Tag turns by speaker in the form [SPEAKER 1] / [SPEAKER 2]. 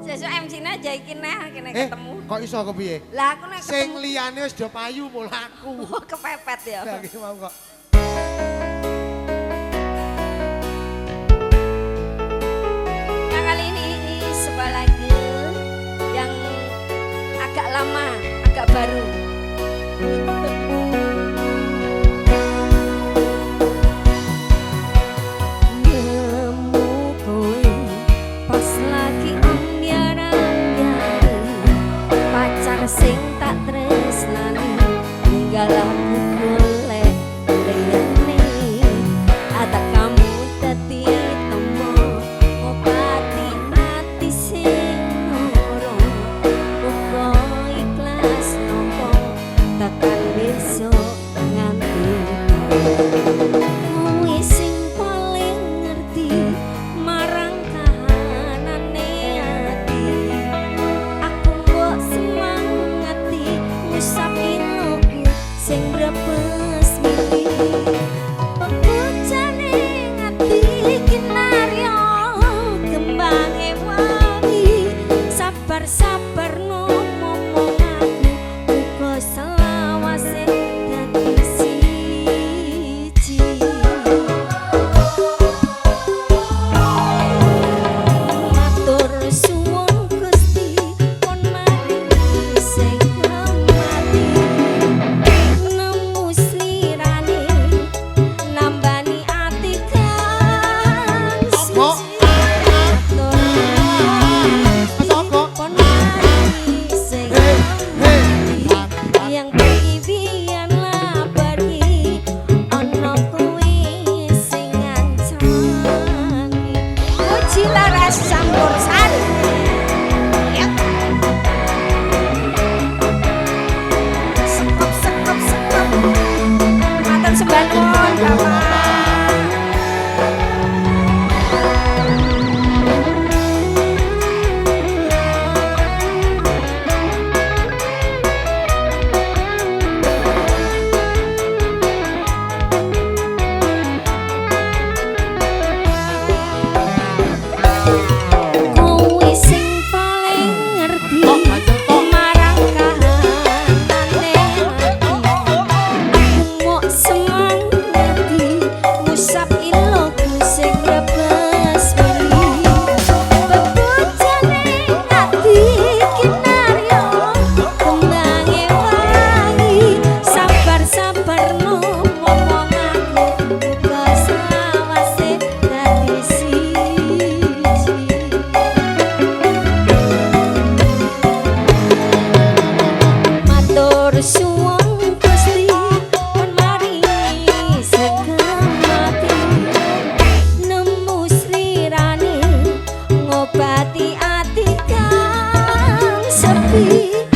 [SPEAKER 1] Sesuk MC-ne aja iki neh kene ketemu.
[SPEAKER 2] Kok iso kepiye?
[SPEAKER 1] Lah aku nek
[SPEAKER 2] Sing
[SPEAKER 1] ketemu
[SPEAKER 2] liyane wis do payu mulaku.
[SPEAKER 1] Oh, kepepet ya.
[SPEAKER 2] Lah iki mau kok.
[SPEAKER 1] Nah, kali ini sebuah lagu yang agak lama, agak baru. Nemu kowe pas lagi ambyar-ambyare, pacar sing tak tresnani ninggal aku golek liyane. Ata kamu dadi temo ngobati ati sing loro, muga ikhlas nampa tekan besok nganti kowe sing paling ngerti marang kahanane ati. Aku mbok semangati ngusap iluku sing brebes mili. Pebojane ati kinarya kembange wangi, sabar-sabar no momong aku muga selawase dadi siji. Matur suwun Gusti pun maringi sing mati, nemu slirane nambani ati kang
[SPEAKER 2] Apa?
[SPEAKER 1] suci. Matur
[SPEAKER 2] Mas apa?
[SPEAKER 1] pun maringi sing
[SPEAKER 2] Hei, hei.
[SPEAKER 1] mati, yang pergi biarlah pergi, ana kuwi sing ngancani. Puji Laras Campur Sari. Yap. Sekop sekop sekop. Matur sembah nuwun Bapak. Kowe sing paling ngerti
[SPEAKER 2] Tok, ganjel tok.
[SPEAKER 1] marang kahanane ati. Aku mok semangati ngusap iluku sing brebes mili. Bebojane ati kinarya kembange wangi, sabar-sabar no momong aku muga selawase dadi siji. Matur suwun Gusti pun maringi segemati, nemu slirane ngobati ati kang sepi.